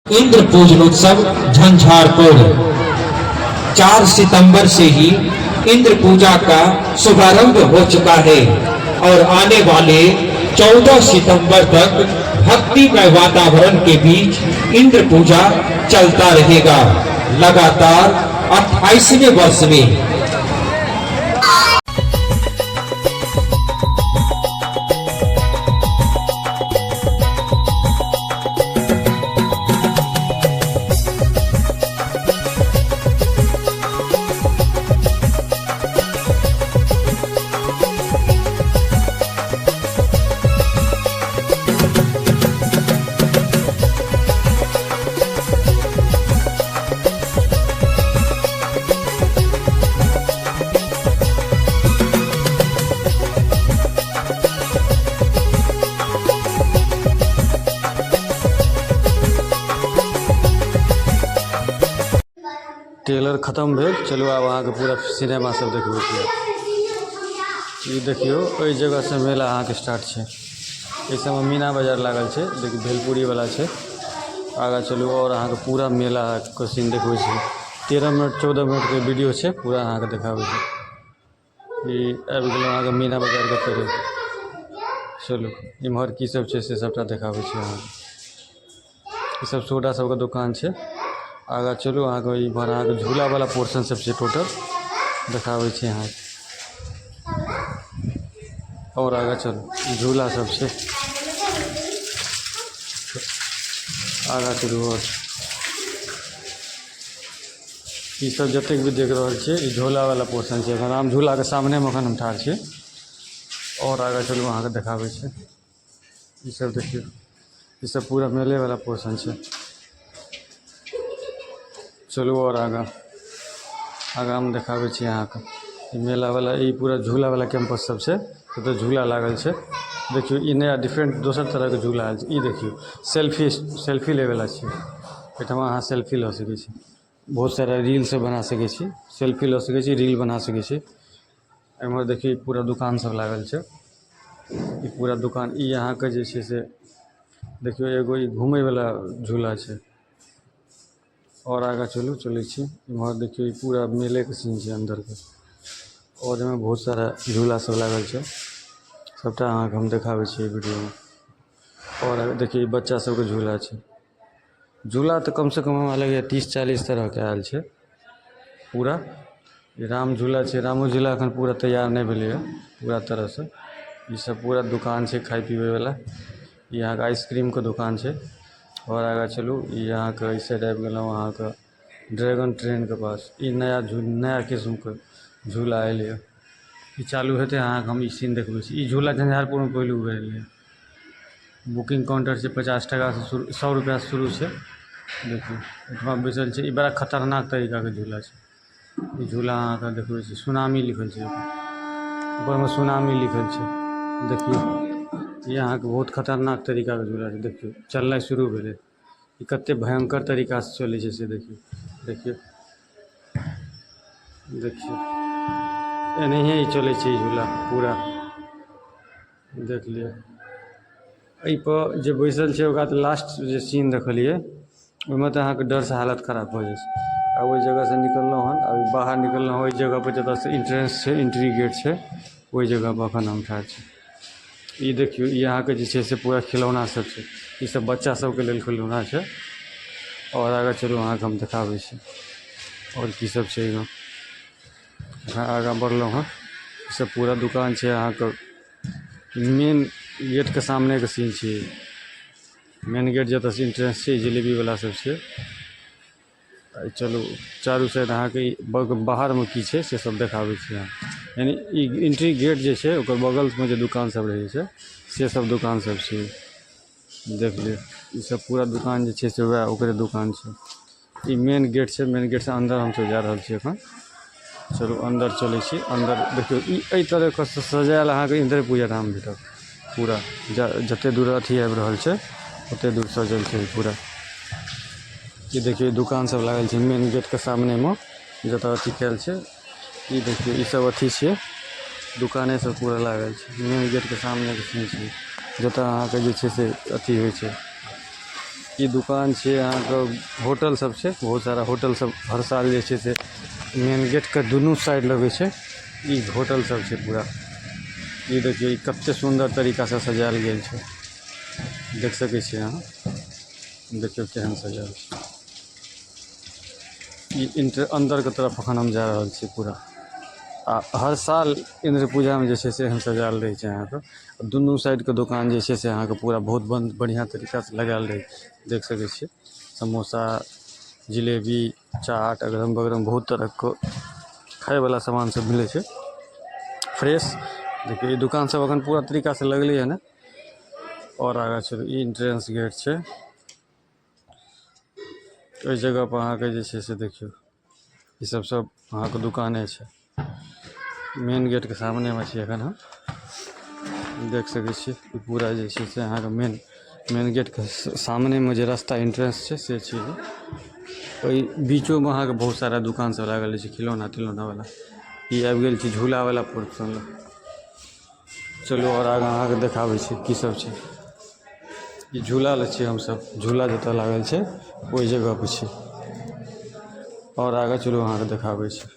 इंद्र पूजनोत्सव झंझारपुर 4 सितंबर से ही इंद्र पूजा का शुभारंभ हो चुका है और आने वाले 14 सितंबर तक भक्तिमय वातावरण के बीच इंद्र पूजा चलता रहेगा लगातार 28वें वर्ष में। ट्रेलर खत्म भेल। चलू, आब अहाँके पूरा सिनेमा सब देखबै छी। ई देखियौ, एहि जगहसँ मेला अहाँके स्टार्ट छै। एहि सबमे मीना बाजार लागल छै। देखियौ, भेलपूरी वाला छै। आगाँ चलू आओर अहाँके पूरा मेलाके सीन देखबै छी। 13 मिनट, 14 मिनटके वीडियो छै, पूरा अहाँके देखाबै छी। ई आबि गेलहुँ अहाँके मीना बाजारके तरफ। चलू, इम्हर की सब छै से सबटा देखाबै छी अहाँके। ई सब सोडा सबके दोकान छै। आगाँ चलू, अहाँके इम्हर अहाँके झूलावला पोर्शन सब छै, टोटल देखाबै छी अहाँके। आओर आगाँ चलू, झूला सब छै। आगाँ चलू। आओर ई सब जतेक भी देख रहल छियै, ई झूलावला पोर्शन छै। एखन राम झूलाके सामनेमे एखन हम ठाढ़ छी। आओर आगाँ चलू, अहाँके देखाबै छी। ई सब देखियौ, ई सब पूरा मेलेवला पोर्शन छै। चलू आओर आगाँ। आगाँमे देखाबै छी अहाँके ई मेलावला, ई पूरा झूलावला कैम्पस सब छै। एतऽ झूला लागल छै। देखियौ, ई नया डिफरेंट दोसर तरहके झूला आयल छै। ई देखियौ, सेल्फी, सेल्फी लैवला छै। एहिठमा अहाँ सेल्फी लऽ सकै छी, बहुत सारा रील सब बना सकै छी, सेल्फी लऽ सकै छी, रील बना सकै छी। एम्हर देखियौ, पूरा दोकान सब लागल छै। ई पूरा दोकान, ई अहाँके जे छै से देखियौ, एगो ई घूमयवला झूला छै। आओर आगाँ चलू, चलै छी। एम्हर देखियौ, ई पूरा मेलेके सीन छै अन्दरके आओर एहिमे बहुत सारा झूला सब लागल छै। सबटा अहाँके हम देखाबै छी एहि वीडियोमे। आओर देखियौ, ई बच्चा सबके झूला छै। झूला तऽ कमसँ कम हमरा लगैए 30-40 तरहके आयल छै पूरा। ई राम झूला छै। रामो झूला एखन पूरा तैयार नहि भेलैए पूरा तरहसँ। ई सब पूरा दोकान छै खाइ पीबैवला। ई अहाँके आइसक्रीमके दोकान छै। आओर आगाँ चलू, ई अहाँके एहि साइड आबि गेलहुँ अहाँके ड्रैगन ट्रेनके पास। ई नया नया किस्मके झूला एलैए। ई चालू हेतै, अहाँके हम ई सीन देखबै छी। ई झूला झंझारपुरमे पहिलुक बेर एलैए। बुकिंग काउंटर छै, 50 टाकासँ शुरू, 100 रुपैआसँ शुरू छै। देखियौ, एहिठमा बैसल छै। ई बड़ा खतरनाक तरीकाके झूला छै। ई झूला अहाँके देखबै छी। सुनामी लिखल छै ऊपरमे, सुनामी लिखल छै। देखियौ, ई अहाँके बहुत खतरनाक तरीकाके झूला छै। देखियौ, चलनाइ शुरू भेलै। ई कतेक भयङ्कर तरीकासँ चलै छै से देखियौ। देखियौ, देखियौ, एनाहिए ई चलै छै ई झूला पूरा। देख लियौ, एहिपर जे बैसल छै, ओकरा तऽ लास्ट जे सीन देखलियै, ओहिमे तऽ अहाँके डरसँ हालत खराब भऽ जाइ छै। आ ओहि जगहसँ निकललहुँ हन, अभी बाहर निकललहुँ ओहि जगहपर जतऽसँ एन्ट्रेंस छै, एन्ट्री गेट छै, ओहि जगहपर एखन हम ठाढ़ छी। ई देखियौ, ई अहाँके जे छै से पूरा खिलौना सब छै। ई सब बच्चा सबके लेल खिलौना छै। आओर आगाँ चलू, अहाँके हम देखाबै छी आओर की सब छै एहिमे। आगाँ बढ़लहुँ हँ, ई सब पूरा दुकान छै। अहाँके मेन गेटके सामनेके सीन छै। मेन गेट जतऽसँ एन्ट्रेंस छै, जिलेबीवला सब छै। चलू, चारू साइड अहाँके ई बाहरमे की छै से सब देखाबै छी अहाँ। यानि ई एंट्री गेट जे छै, ओकर बगलमे जे दुकान सब रहै छै, से सब दुकान सब छै। देख लियौ, ई सब पूरा दुकान जे छै से वएह ओकरे दुकान छै। ई मेन गेट छै। मेन गेटसँ अन्दर हमसब जा रहल छी एखन। चलू, अन्दर चलै छी। अन्दर देखियौ, ई एहि तरहके सजायल अहाँके इन्द्र पूजा धाम भेटत। पूरा जते दूर अथी आबि रहल छै, ओते दूर सजल छै पूरा। ई देखियौ, दुकान सब लागल छै मेन गेटके सामनेमे, जतऽ अथी कयल छै। ई देखियौ, ई सब अथी छियै, दुकाने सब पूरा लागल छै। मेन गेटके सामनेके सीन छै, जतऽ अहाँके जे छै से अथी होइ छै। ई दुकान छै अहाँ के होटल सब छै, बहुत सारा होटल सब हर साल जे छै से मेन गेट के दुनू साइड लगे छै। ई होटल सब छै पूरा। ई देखियो ई कते सुंदर तरीका से सजायल गेल छै, देख सके छिये अहाँ। देखियो केहन सजायल छै। ई इंटर अंदर के तरफ अखन हम जा रहल छी पूरा। आ हर साल इंद्र पूजा में जे छै से एहन सजायल रहे छै अहाँ के। दुनू साइड के दुकान जे छै से अहाँ के पूरा बहुत बढ़िया तरीका से लगायल रहे छै, देख सके छिये। समोसा, जिलेबी, चाट अगरम-बगरम बहुत तरह के खाय वाला सामान सब मिले छै फ्रेश। देखियो ई दुकान सब अखन पूरा तरीका से लगले ये ने। और आगा चलू, ई एंट्रेंस गेट छै। ओय जगह पर अहाँ के जे छै से देखियो ई सब सब अहाँ के दुकाने छै। मेन गेट के सामने में छी अखन हम, देख सके छी ई पूरा जे छै से अहाँ के मेन गेट के सामने में जे रास्ता एंट्रेंस छै से छी। ओय बीचो में अहाँ के बहुत सारा दुकान सब लागल छै खिलौना तिलौना वाला। ई आबि गेल छी झूला वाला पोर्शन लग। चलू और आगा अहाँ के देखाबे छी की सब छै। ई झूला ले छी हम सब, झूला जतऽ लागल छै ओय जगह पे छी। और आगा चलू अहाँ के देखाबे छी।